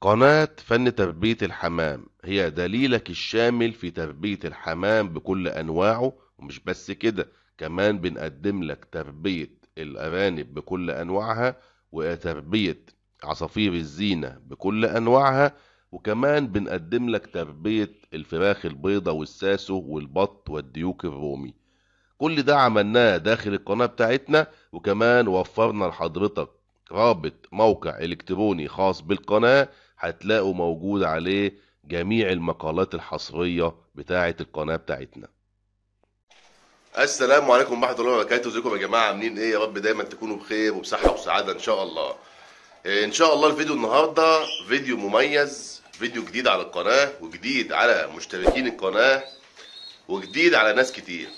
قناة فن تربية الحمام هي دليلك الشامل في تربية الحمام بكل أنواعه، ومش بس كده، كمان بنقدم لك تربية الأرانب بكل أنواعها، وتربية عصافير الزينة بكل أنواعها، وكمان بنقدم لك تربية الفراخ البيضة والساسو والبط والديوك الرومي. كل ده عملناه داخل القناة بتاعتنا، وكمان وفرنا لحضرتك رابط موقع إلكتروني خاص بالقناة هتلاقوا موجود عليه جميع المقالات الحصرية بتاعة القناة بتاعتنا. السلام عليكم ورحمة الله وبركاته. ازيكم يا جماعة، عاملين ايه؟ يا رب دايما تكونوا بخير وبصحة وسعادة ان شاء الله. ان شاء الله الفيديو النهاردة فيديو مميز، فيديو جديد على القناة وجديد على مشتركين القناة وجديد على ناس كتير.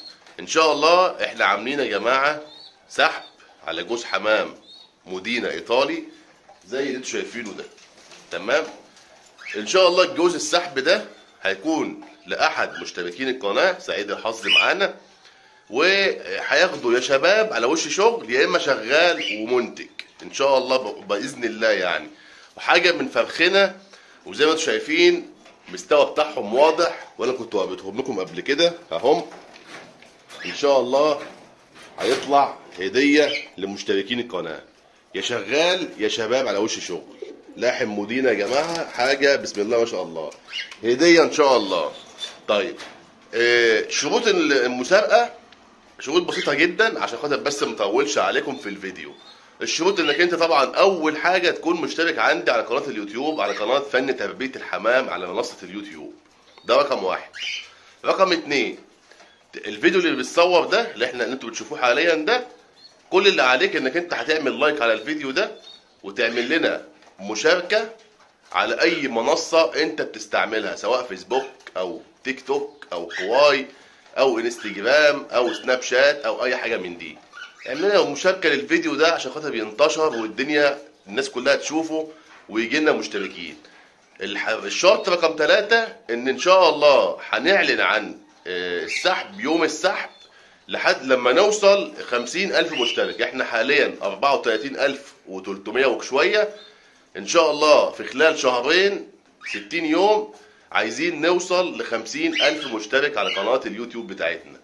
ان شاء الله احنا عاملين يا جماعة سحب على جوز حمام مودينا ايطالي زي اللي انتوا شايفينه ده، تمام؟ ان شاء الله الجوز السحب ده هيكون لاحد مشتركين القناة سعيد الحظ معانا، وهياخده يا شباب على وش شغل يا اما شغال ومنتج ان شاء الله باذن الله يعني. وحاجه من فرخنا، وزي ما انتم شايفين المستوى بتاعهم واضح، وانا كنت وقفتهم لكم قبل كده اهم. ان شاء الله هيطلع هديه لمشتركين القناة، يا شغال يا شباب على وش شغل. لاحم مودينا يا جماعة، حاجة بسم الله ما شاء الله، هديه ان شاء الله. طيب شروط المسابقة شروط بسيطة جدا عشان خاطر بس ما اطولش عليكم في الفيديو. الشروط انك انت طبعا اول حاجة تكون مشترك عندي على قناة اليوتيوب، على قناة فن تربيه الحمام على منصة اليوتيوب، ده رقم واحد. رقم اتنين، الفيديو اللي بيتصور ده اللي انتوا بتشوفوه حاليا ده، كل اللي عليك انك انت هتعمل like على الفيديو ده وتعمل لنا مشاركة على اي منصة انت بتستعملها، سواء فيسبوك او تيك توك او كواي او انستجرام او سناب شات او اي حاجة من دي. اعمل لنا مشاركة للفيديو ده عشان خاطر ينتشر والدنيا الناس كلها تشوفه ويجي لنا مشتركين. الشرط رقم 3 ان شاء الله هنعلن عن السحب يوم السحب لحد لما نوصل 50,000 مشترك. احنا حاليا 34,300 وشوية، ان شاء الله في خلال شهرين 60 يوم عايزين نوصل ل 50,000 مشترك على قناة اليوتيوب بتاعتنا.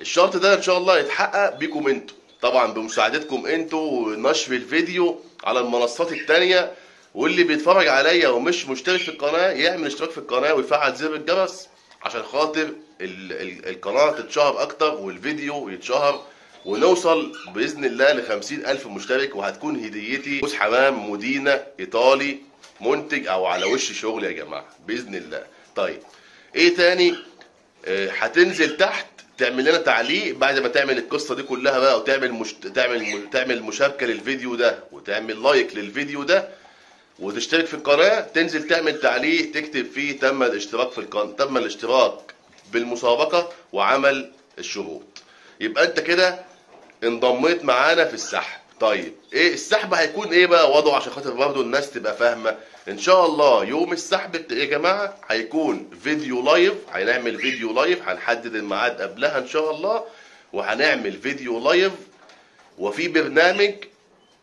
الشرط ده ان شاء الله يتحقق بيكم انتوا، طبعا بمساعدتكم انتوا ونشر الفيديو على المنصات التانية، واللي بيتفرج عليا ومش مشترك في القناة يعمل اشتراك في القناة ويفعل زر الجرس عشان خاطر القناة تتشهر اكتر والفيديو يتشهر ونوصل باذن الله ل 50,000 مشترك. وهتكون هديتي جوز حمام مودينا ايطالي منتج او على وش شغل يا جماعة باذن الله. طيب ايه تاني؟ هتنزل تحت تعمل لنا تعليق بعد ما تعمل القصة دي كلها بقى، وتعمل تعمل مشاركة للفيديو ده وتعمل like للفيديو ده وتشترك في القناة. تنزل تعمل تعليق تكتب فيه تم الاشتراك في القناة، تم الاشتراك بالمسابقه وعمل الشروط. يبقى انت كده انضميت معانا في السحب. طيب ايه السحب هيكون ايه بقى وضعه عشان خاطر برضه الناس تبقى فاهمه؟ ان شاء الله يوم السحب يا جماعة هيكون فيديو live، هنعمل فيديو live، هنحدد الميعاد قبلها ان شاء الله، وهنعمل فيديو live وفي برنامج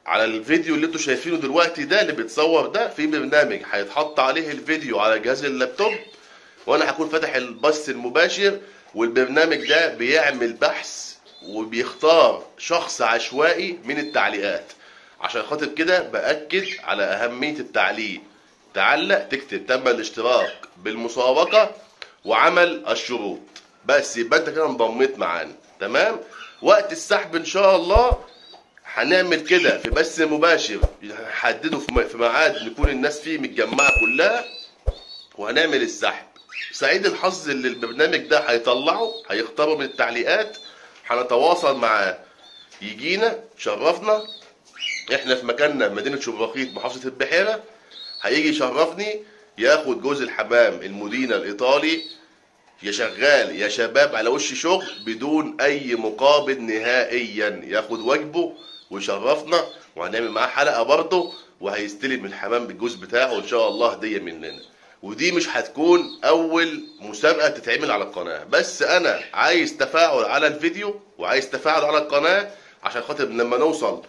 على الفيديو اللي انتوا شايفينه دلوقتي ده اللي بيتصور ده، في برنامج هيتحط عليه الفيديو على جهاز اللابتوب، وانا هكون فاتح البث المباشر، والبرنامج ده بيعمل بحث وبيختار شخص عشوائي من التعليقات. عشان خاطر كده بأكد على أهمية التعليق، تعلق تكتب تم الاشتراك بالمسابقة وعمل الشروط بس، يبقى انت كده انضميت معانا، تمام؟ وقت السحب ان شاء الله هنعمل كده في بث مباشر، نحدده في ميعاد نكون الناس فيه متجمعة كلها، وهنعمل السحب. سعيد الحظ اللي البرنامج ده هيطلعه هيختاره من التعليقات، هنتواصل معاه يجينا شرفنا، احنا في مكاننا مدينة شبراخيت محافظة البحيرة، هيجي يشرفني ياخد جوز الحمام المودينا الايطالي يا شغال يا شباب على وش شغل بدون اي مقابل نهائيا، ياخد واجبه ويشرفنا، وهنعمل معاه حلقة برضه، وهيستلم الحمام بالجوز بتاعه ان شاء الله هدية مننا. ودي مش هتكون اول مسابقة تتعمل على القناة، بس انا عايز تفاعل على الفيديو وعايز تفاعل على القناة عشان خاطر لما نوصل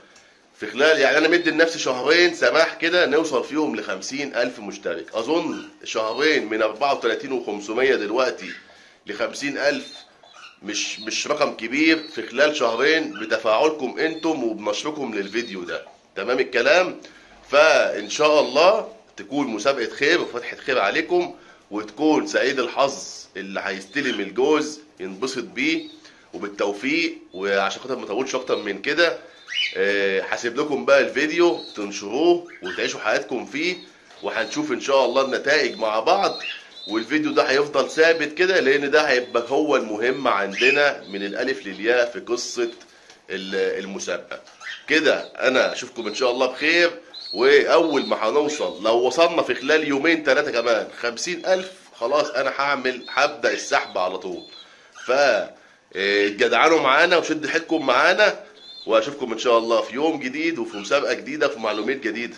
في خلال، يعني انا مدي لنفسي شهرين سماح كده نوصل فيهم ل 50,000 مشترك. اظن شهرين من 34,500 دلوقتي ل 50,000 مش رقم كبير في خلال شهرين بتفاعلكم انتم وبنشركم للفيديو ده. تمام الكلام؟ فان شاء الله تكون مسابقة خير وفتحة خير عليكم، وتكون سعيد الحظ اللي هيستلم الجوز ينبسط بيه، وبالتوفيق. وعشان خاطر ما اطولش اكتر من كده، هسيب لكم بقى الفيديو تنشروه وتعيشوا حياتكم فيه، وهنشوف ان شاء الله النتائج مع بعض. والفيديو ده هيفضل ثابت كده، لان ده هيبقى هو المهم عندنا من الالف للياء في قصة المسابقة. كده انا اشوفكم ان شاء الله بخير، واول ما هنوصل، لو وصلنا في خلال يومين 3 كمان 50,000، خلاص انا هبدا السحب على طول. ف اتجدعنوا معانا وشد حيلكم معانا، واشوفكم ان شاء الله في يوم جديد وفي مسابقة جديدة وفي معلومات جديدة.